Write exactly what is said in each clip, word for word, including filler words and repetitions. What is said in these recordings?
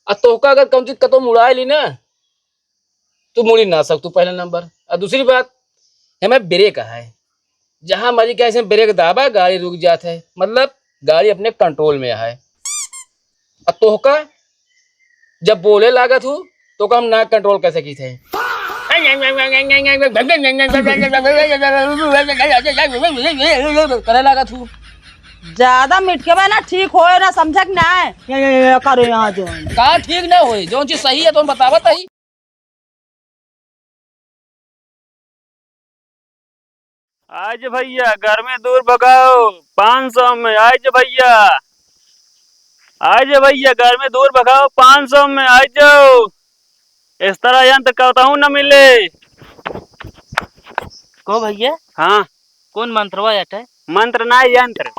आ तोहका अगर कौन चीज कतो मुड़ाए ली ना, तू मुड़ी ना सक, तू पहला नंबर। आ दूसरी बात, हमें ब्रेक है, जहाँ मर्जी कहे से ब्रेक दाबा, गाड़ी रुक जात है, मतलब गाड़ी अपने कंट्रोल में है। आ तोहका जब बोले लागत हूँ, तो का हम ना कंट्रोल कर सकी थे। करे लागत हूँ। ज्यादा मिटके बा ना ठीक होए ना, समझा कि ना है। ये, ये, ये करे यहाँ जो। का ठीक ना होए, जौन चीज सही है तो हम बतावत ही। आज भैया गर्मी दूर भगाओ पाँच सौ में, आज भैया, आज भैया गर्मी दूर भगाओ पाँच सौ में, आ जाओ। इस तरह यंत्र कतहूँ न मिले। को भैया? हाँ। कौन मंत्रवा अटे? मंत्र ना, यंत्र।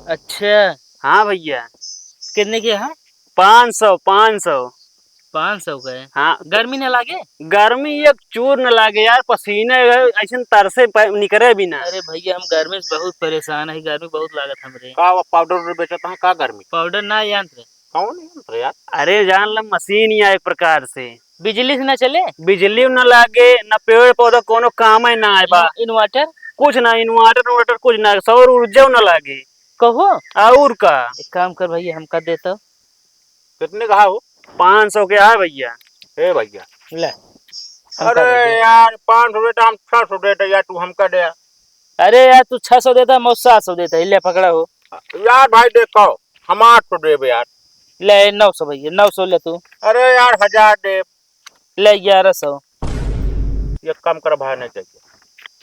अच्छा। हाँ भैया। कितने के है? पाँच सौ, पाँच सौ। पाँच सौ का है? हाँ। गर्मी न लागे? गर्मी एक चूर न लागे यार, पसीने ऐसे तरसे प-, निकरे भी ना। अरे भैया, हम गर्मी से बहुत परेशान है, गर्मी बहुत लागत हमरे। का वो पाउडर उडर बेचत हैं का गर्मी? पाउडर ना, यंत्र। कौन यंत्र यार? अरे जान ल, मशीन या एक प्रकार से। बिजली से ना चले? बिजली न लागे, न पेड़ पौधा कोनो काम है ना आए बा। इन्व-, इन्वर्टर? कुछ ना, इन्वर्टर उन्वर्टर कुछ ना, सौर ऊर्जा न लागे। कहो? और का? एक काम कर भैया, हमका दे तो। कितने का हो? पाँच सौ के है भैया। ए भैया। ले, हमका दे अरे दे। यार, पाँच सौ देता, हम छह सौ देता यार, तू हमका दे। अरे यार, तू छह सौ देता, मैं सात सौ देता, ले पकड़ा हो। यार भाई देखो, हम आठ सौ देबे यार। ले नौ सौ भैया, नौ सौ ले तू। अरे यार, हजार दे। ले ग्यारह सौ। एक काम कर, भाई नहीं चाहिए।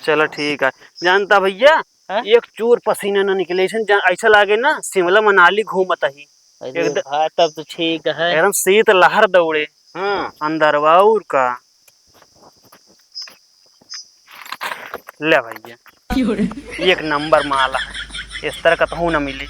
चलो ठीक है। जानता भैया, हाँ? एक चूर पसीना न निकले, ऐसन जा-, ऐसा लागे ना शिमला मनाली घूमत ही। अरे एकदम भाई, तब तो ठीक है। एकदम शीत लहर दौड़े। हाँ। अंदर और का। ले भैया, एक नंबर माल है, इस तरह कतहूँ न मिली।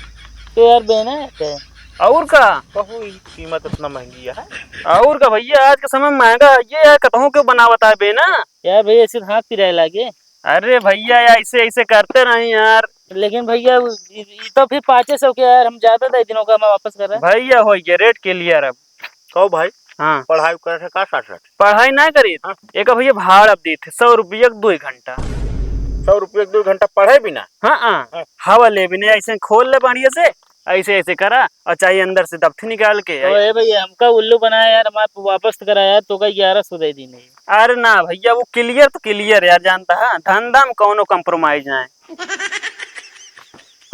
तो यार बेना है। और का? कहू ई कीमत इतना महंगी है। और का भैया, आज के समय में महंगा है ये यार, कतहूँ क्यों बनावत है बेना? यार भैया, ऐसे हाथ पिराए लागे। अरे भैया यार, ऐसे, ऐसे करते नहीं यार। लेकिन भैया, उ, इ, इ तो फिर पाँचे सौ के यार, हम ज्यादा दे दिनों का, मैं वापस कर रहा। भैया, हो गया, रेट क्लियर अब। कहो भाई, हाँ। पढ़ाई करे थे का साथ साथ? पढ़ाई ना करी। हाँ। एक भैया भाड़ा अब दी थे सौ रुपया के दो घंटा। सौ रुपया के दो घंटा पढ़े भी ना? हाँ, हाँ। हाँ। हवा ले भी नहीं, ऐसे खोल ले बढ़िया से, ऐसे, ऐसे करा और चाहे अंदर से दफ्ती निकाल के। ओ, ए भैया, हमका उल्लू बनाया यार, हमारे वापस तो करा यार, तो का ग्यारह सौ दे दी नहीं। अरे ना भैया, वो क्लियर तो क्लियर यार, जानता है, धंधा में कौनो कम्प्रोमाइज ना है।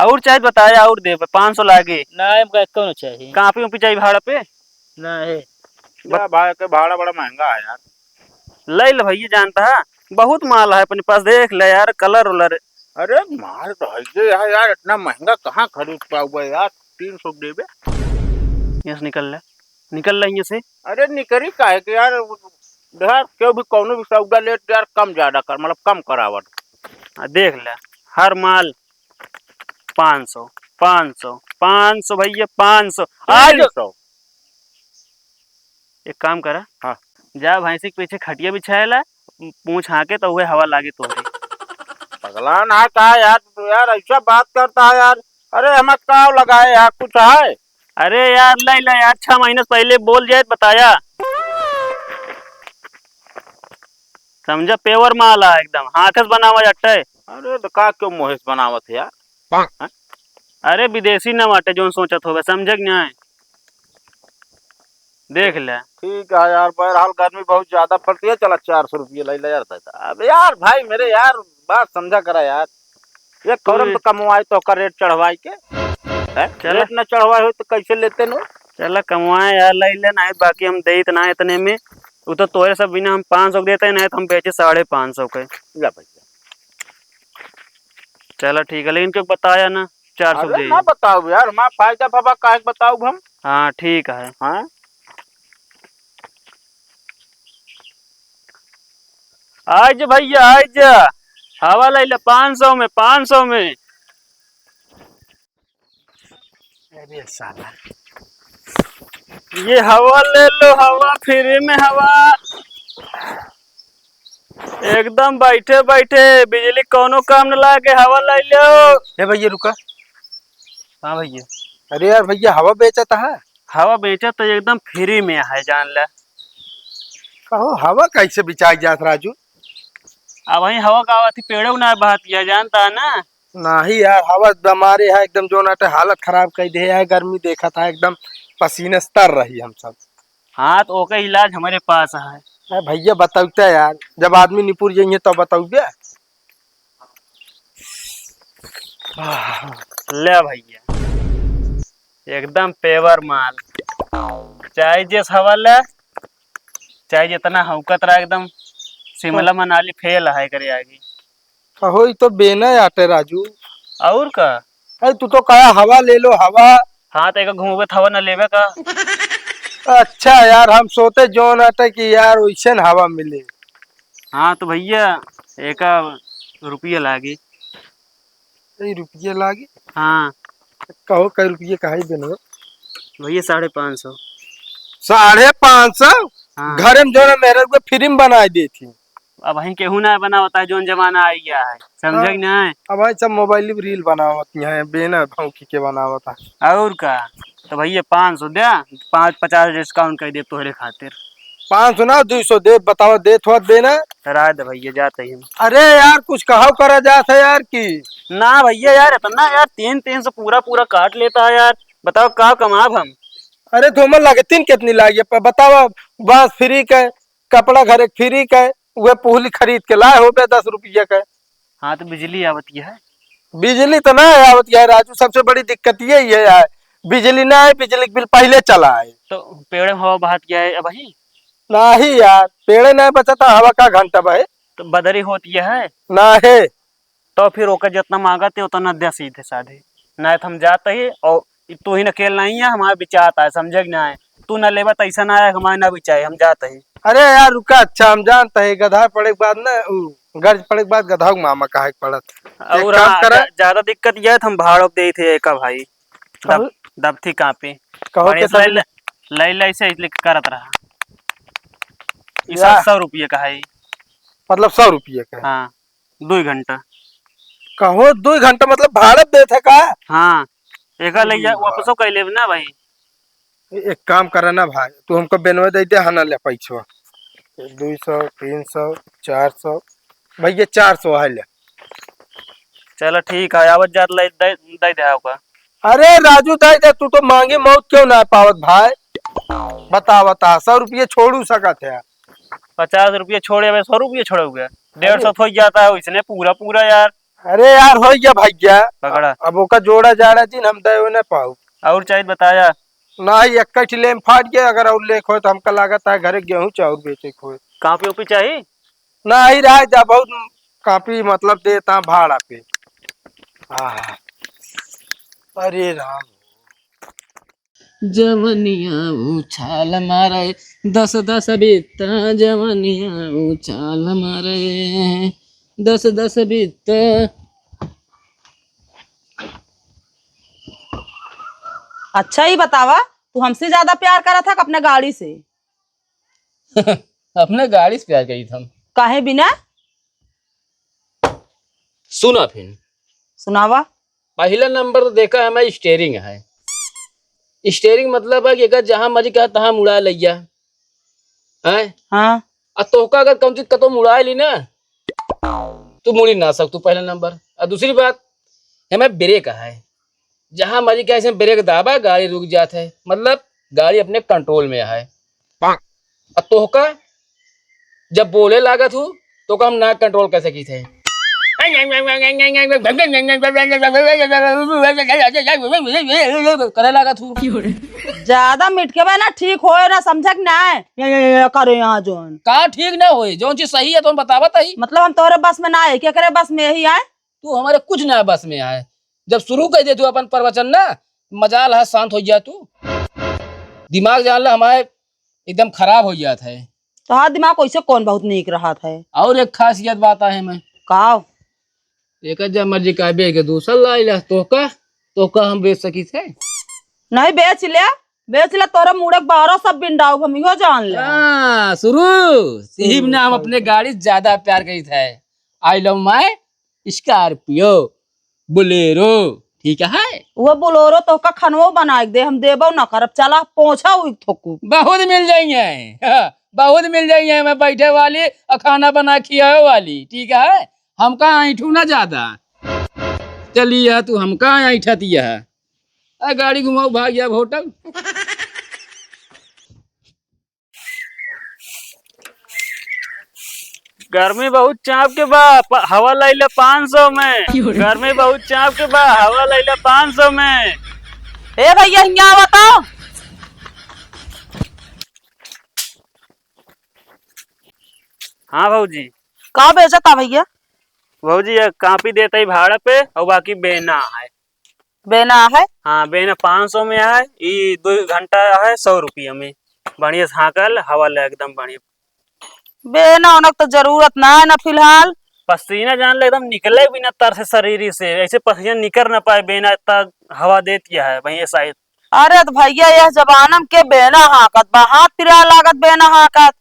और चाहे बताया और दे, पाँच सौ लागे। ना, हमका कौनो चाहिए। कापी उपी चाहिए भाड़ा पे? ना है। बत- या भाई के भाड़ा बड़ा महंगा है यार। ले ले भैया, जानता है, बहुत माल है अपने पास, देख ले यार, कलर उलर। अरे माल तो है ये है यार, इतना महंगा कहाँ खरीद पाऊंगा यार, तीन सौ देबे। यहाँ से निकल ले, निकल ले यहाँ से। अरे निकरी काहे के यार, यार क्यों भी कौनो भी सौदा लेत यार, कम ज्यादा कर, मतलब कम करावट। आ, देख ले, हर माल पाँच सौ, पाँच सौ, पाँच सौ भैया, पाँच सौ। आज तीन सौ। एक काम करा, हाँ। जा भैंसी के पीछे खटिया बिछाए ला, पूँछ हाँके तो उहे हवा लागे तोहरे। पगला ना का यार, तू यार ऐसा बात करता है यार। अरे हमार काव लगाए यार, कुछ है? अरे यार, ले ले यार, छह महीने से पहले बोल जाए तो बताया। समझा, पेवर माल है एकदम, हाथ से बनावा जाता है। अरे तो का क्यों मोहेश बनावत है यार? हैं? अरे विदेशी न बाटे, जोन सोचत होबे, समझे कि नहीं? देख ले। ठीक है यार, बहरहाल गर्मी बहुत ज्यादा पड़ती है, चला चार सौ रुपये ले ले यार दादा। अब यार भाई मेरे यार, बात समझा करा यार, एक तू कौरम तो कमवाए तो का रेट चढ़वाए के, हैं? चला। रेट न चढ़वाए हो तो कैसे लेते नो? चला कमवाए यार, ले ले, नहीं बाकी हम देत ना इतने में। वो तो तोरे सब बिना हम पाँच सौ के देते हैं, नहीं तो हम बेचे साढ़े पाँच सौ के। ले भैया। चला ठीक है, लेकिन क्यों बताया ना? चार सौ अरे दे। ना बताओ यार, हमारा फायदा बाबा काहे के बताओ हम? हाँ ठीक है। हाँ। आज भैया आज, हवा ले ले पाँच सौ में, पाँच सौ में। अरे साला, ये हवा ले लो, हवा, फ्री में हवा, एकदम बैठे बैठे, बिजली कौनो काम न लागे, हवा ले लो। ए भैया रुका। हाँ भैया। अरे यार भैया, हवा बेचत है? हवा बेचत तो एकदम फ्री में है, जान ले। कहो, हवा कैसे बिचाई जात, राजू? अब वही हवा का आवत ही, पेड़ों ना बहत गया, जानता है ना? नहीं यार, हवा दमारे है एकदम, जो नाटे हालत खराब कर दे है, गर्मी देखत है एकदम, पसीने से तर रही हम सब। हाँ, तो ओके इलाज हमारे पास है। अरे भैया, बतौते यार, जब आदमी निपुर जाइए तो बतौबे। ले भैया, एकदम पेवर माल, चाहे जे हवा ले, चाहे जितना हौकत रहा, एकदम शिमला मनाली फेल है करे आगे। कहो, ई तो बेना आटे, राजू। और का? अरे, तू तो कहा हवा ले लो, हवा। हाँ, तो एक घूमबे त हवा न लेबे का? अच्छा यार, हम सोते जोन आटे कि यार वैसे न हवा मिले। हाँ, तो भैया, एक रुपये लागी। ई रुपये लागी? हाँ। कहो, कई रुपये का है बेनवा? भैया, साढ़े पाँच सौ। साढ़े पाँच सौ? हाँ। घरे में जो ना मेरे को फ्री में बनाई देती। अब वहीं केहू ना बनावता है, जोन जमाना आ गया है, समझे हाँ। कि नहीं? अब वहीं सब मोबाइल पे रील बनावत हैं, बेना भौंकी के बनावत है। और का? तो भैया, पाँच सौ दे, पाँच पचास डिस्काउंट कर दे तोहरे खातिर। पाँच सौ ना, दुई सौ दे, बताओ, दे थोड़ा देना। राय दे भैया, जाते ही हम। अरे यार, कुछ कहाव करा जात है यार की। ना भैया यार, इतना यार, तीन, तीन सौ पूरा, पूरा काट लेता है यार। बताओ, का कमाब हम? अरे, तो हमें लगतीन कितनी लागी, प-, बताओ, बस फ्री के, कपड़ा घरे फ्री के, वह पुहली खरीद के लाए हो बे दस रुपये के। हाँ, तो बिजली आवत है। बिजली तो ना आवत है राजू, सबसे बड़ी दिक्कत यही है यार, बिजली ना आए, बिजली के बिल पहले चला आए। तो पेड़ में हवा बहत गया है अबही? नहीं यार, पेड़े नहीं बचता, हवा का घंटा बहे। तो बदरी होती है? नहीं। तो फिर ओकर जितना मांगत है उतना दे सीधे साधे, नहीं तो हम जाते ही। और तू ही अकेल नहीं है, हमारे बिचात है, समझे कि नहीं? तू ना लेबा तो ऐसा ना है, हमारे ना बिचाए, हम जाते ही। अरे यार रुका, अच्छा हम जानते हैं, गधा पड़े के बाद ना, उ, गर्ज पड़े के बाद गधा के मामा कहे के पड़त। एक और काम हाँ, करा। ज्या-, ज्यादा दिक्कत यह है, हम भाड़ो पे दे थे का भाई, दब, कहो। दबथी कांपे। कहो और के ऐसा तभी ले, ले, ले, ऐसे, ऐसे करत रहा। ये या। सात सौ रुपये का है। मतलब सौ रुपये का? हाँ, दो घंटा। कहो, दो घंटा मतलब भाड़ा देत है का? हाँ, एका ले जा, वाह। वापसो कर लेब ना भाई। ए-, एक काम करा ना भाई, तू हमको बेनवे दे दे, हाँ ना ले पैसवा। दो सौ, तीन सौ, चार सौ, भैया चार सौ है ले। चलो ठीक है, आवत जात ले दे, दे दे आपका। अरे राजू, दे दे, तू तो मांगे मौत क्यों ना पावत भाई? बता, बता, सौ रुपये छोड़ू सकत है? पचास रुपये छोड़े, अब सौ रुपये छोड़े हुए, डेढ़ सौ अरे। तो हो जाता है इसने पूरा, पूरा यार। अरे यार, हो गया भैया। पकड़ा। अब ओका जोड़ा जाड़ा जिन हम दे ना पाऊ। और चाहिए बताया? नहीं, एक ठे लेम फाट गया, अगर और लेख हो तो हमका लागत है घरे गेहूं चाउर बेचे के होए। कापी ओपी चाहिए? नहीं, रह जा, बहुत कापी मतलब देता भाड़ा पे। आहा। अरे राम। जवनिया उछाल मारे, दस दस बित्ता, जवनिया उछाल मारे, दस दस बित्ता। अच्छा, ई बतावा, तू हमसे ज्यादा प्यार करत है कि अपने गाड़ी से? अपने गाड़ी से प्यार करी हम। काहे बिना? सुना फिर। सुनावा। पहला नंबर तो देखा है, मैं steering है। Steering मतलब है कि अगर जहाँ मर्जी कहा तहाँ मुड़ा लइया। हैं? हाँ। आ तोहका अगर कौन चीज कतो मुड़ा ली ना, तू मुड़ी ना सक, तू पहला नंबर। और दूसरी बात, हमें ब्रेक है, जहाँ मर्जी कहा ऐसे ब्रेक दाबा, गाड़ी रुक जात है, मतलब गाड़ी अपने कंट्रोल में है। और तोहका जब बोले लागत हूँ, तो का हम ना कंट्रोल कर सकी थे। करे लागत हूँ। ज्यादा मिटके बा ना, ठीक होए ना, समझे कि ना? ये, ये, ये करे यहाँ जोन। का ठीक ना होए? जौन चीज सही है, तो हम बतावत ही। मतलब हम तोरे बस में ना आए, केकरे बस में यही आए? तू हमारे कुछ ना बस में आए। जब शुरू कर दे तू अपन प्रवचन ना, मजाल है, शांत हो जा तू। दिमाग जान ले हमारे एकदम खराब हो जात है। तोहार दिमाग वैसे कौन बहुत नीक रहत है? और एक खासियत बात है मैं। का? एक जब मर्जी का बेच के दूसर ला आइला, तोहका, तोहका हम बेच सकी थे? नहीं, बेच ले, बेच ले, तोरे मुड़े के बारह सब बिंडाऊ हम इहो जान ले। हाँ, शुरू। यही ना हम अपने गाड़ी ज्यादा प्यार करी थे। I love my Scorpio, Bolero। ठीक है? वो बोलोरो तोहका खनवो बनाइ के दे, हम देबो ना करब। चला, पोंछा हुई थोकू। बहुत मिल जाइहैं, हाँ, बहुत मिल जाइहैं, हमें बैठे वाली और खाना बना खियावे वाली, ठीक है? हमका ऐंठू ना ज्यादा। चलिया तू, हमका ऐंठतिया। आ, गाड़ी घुमाऊ, भाग जाब होटल। गर्मी बहुत चाप के बा, प-, हवा लाइले पाँच सौ में। क्यों रे? गर्मी बहुत चाप के बा, हवा लाइले पाँच सौ में। ए भैया, हियाँ आवा तो। हाँ भौजी। का बेचता भैया? भौजी, ये कापी देता ही भाड़ा पे और बाकी बेना है। बेना है? हाँ, बेना पाँच सौ में है, ई दो घंटा है सौ रुपया में। बढ़िया झाँकल, हवा ले एकदम बढ़िया। बेना ओनक तो जरूरत ना है ना फिलहाल। पसीना जान ले एकदम निकले बिना तर से शरीर से, ऐसे पसीना निकर ना पाए, बेना इतना हवा देती है वहीं ऐसा ही। अरे तो भैया, यह जमाना में के बेना हाँकत बा, हाथ पिराए लागत बेना हाँकत।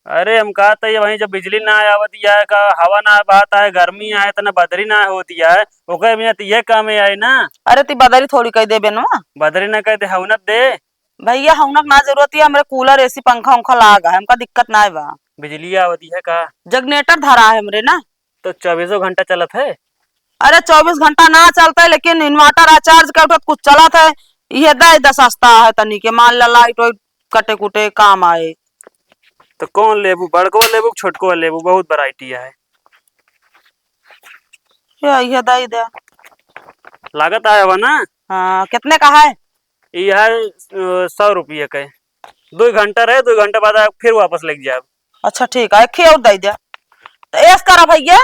अरे हम कहत ही, वहीं जब बिजली ना आवत है, का हवा ना बहत है, गर्मी है, इतना बदरी ना होती है, ओकर बिना तो ये काम है ना। अरे ती बदरी थोड़ी कह दे बेनवा। बदरी ना कह दे, हौनक दे। भैया, हौनक ना जरूरत है, हमरे कूलर, एसी, पंखा उंखा लाग है, हमका दिक्कत ना बा। बिजली आवत है का? जनरेटर धरा है हमरे ना। तो चौबीसों घंटा चलत है? अरे चौबीस घंटा ना चलता है, लेकिन इन्वर्टर है, चार्ज के उठत कुछ चलत है। ये दे दे सस्ता है तनी के, मान ला लाइट वाइट कटे कुटे काम आए। तो कौन लेबू, बड़कवा लेबू कि छोटकवा लेबू? बहुत वैरायटी है। ये, ये दे दे। लागत आया हुआ ना? हाँ, कितने का है? ये है, अ, सौ रुपये का। दो घंटा रहे, दो घंटा बाद आप फिर वापस लेके जाब। अच्छा ठीक है, एक ही और दे दे। तो ऐस करा भैया,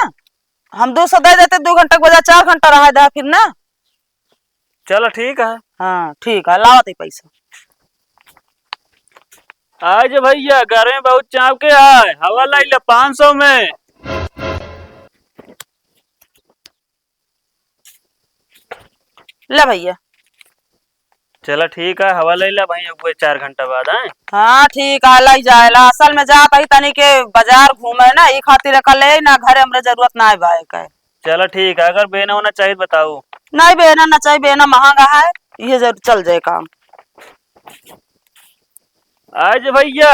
हम दो सौ दे देते, दो घंटा के बजाय चार घंटा रहा दे फिर ना। चलो ठीक है। हाँ ठीक है, लावा ते पैसा। आज भैया गर्मी बहुत चाप के है, हवा लाई ले पाँच सौ में। ले भैया। चला ठीक है, हवा ले ला भाई, अब चार घंटा बाद, हैं? हाँ ठीक है, लाई जाएला। असल में जात ही तनी के बाजार घूमे ना, ई खातिर का ले ना, घरे हमरे जरूरत ना है भाई का। चला ठीक है, अगर बेना होना चाहिए बताओ। नहीं, बेना ना चाहिए, बेना महंगा है, ये जरूर चल जाए काम। आज भैया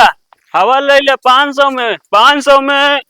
हवा ले ले पाँच सौ में, पाँच सौ में।